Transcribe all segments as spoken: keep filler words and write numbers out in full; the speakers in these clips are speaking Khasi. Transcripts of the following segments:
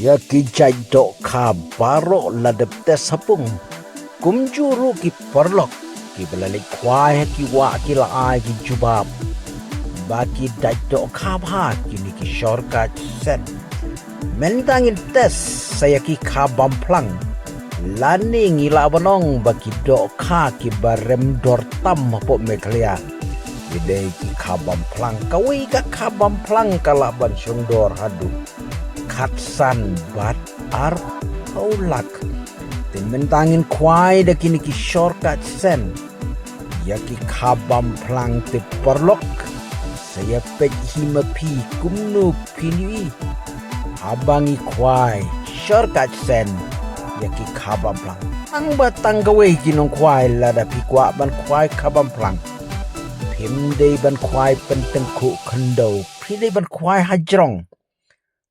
Ïa ki jait dohkha baroh la dep test ha pung. Kumjuh ruh ki paralok kiba la leit khwai ha ki wah ki la ai ki jubab ba ki dait dohkha bha kine ki shorkait sen. Mynta ngin test sa ïa ki kha bam phlang. Lane ngi lah ban ong ba ki dohkha kiba rem dor tam hapoh Meghalaya ki dei ki kha bam phlang. Kawei ka kha bam phlang ka lah ban shong dor haduh khatsan bad arphew lak. Te mynta ngin khwai da kine ki shorkait sen ïa ki kha bam phlang, te paralok, sa ïa peit hi ma phi kumno phin ïohi haba ngi khwai shorkait sen ïa ki kha bam phlang. Tang ba tang kawei ki nongkhwai, lada phi kwah ban khwai kha bam phlang, phim dei ban khwai pyntyngkhuh khyndew, phi dei ban khwai hajrong.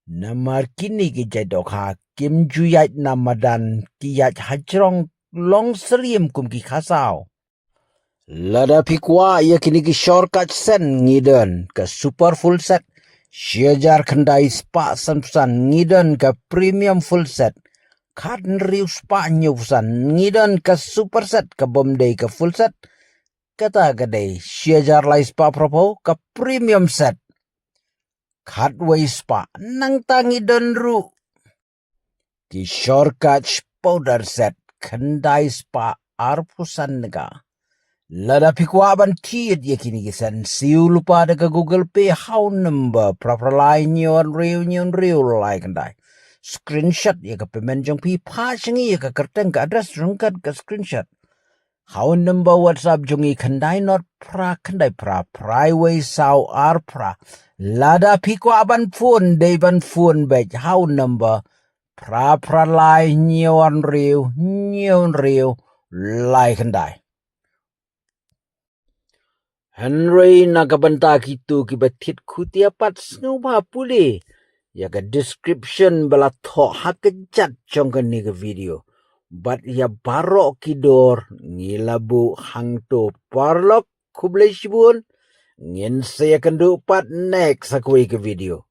Namar kine ki jait dohkha kim ju ïaid na madan, ki ïaid hajrong long syriem kum ki kha saw. Lada phi kwah ïa kine ki shorkait sen, ngi don ka super full set shi hajar khyndai spah sanphew san, ngi don ka premium full set khathynriew spah hynñiewphew san, ngi don ka super set kaba ym dei ka full set, kata ka dei shi hajar lai spah phraphew, ka premium set khatwei spah. Nangta ngi don ruh ki shorkait powder set khyndai spah arphew san tyngka. Lada phi kwah ban thied ïa kine ki sen, siew lypa da ka Google Pay ha u number phra phra lai hynñiew hynriew hynñiew hynriew lai khyndai. Screenshot ïa ka payment jong phi, phah sha ngi ïa ka kyrteng, ka address, ryngkat ka screenshot ha u number WhatsApp jong ngi, khyndai not phra khyndai phra phra wei saw ar phra. Lada phi kwah ban phone, dei ban phone beit ha u number phra phra lai hynñiew hynriew hynñiew hynriew lai khyndai. Hynrei na ka bynta kito kiba thied khutia pat, sngewbha pule ïa ka description ba la thoh ha ka kjat jong kane ka video. Bad ïa baroh ki dor ngi la buh hangto. Paralok, khublei shibun. Ngin sa ïakynduh pat next ha kawei ka video.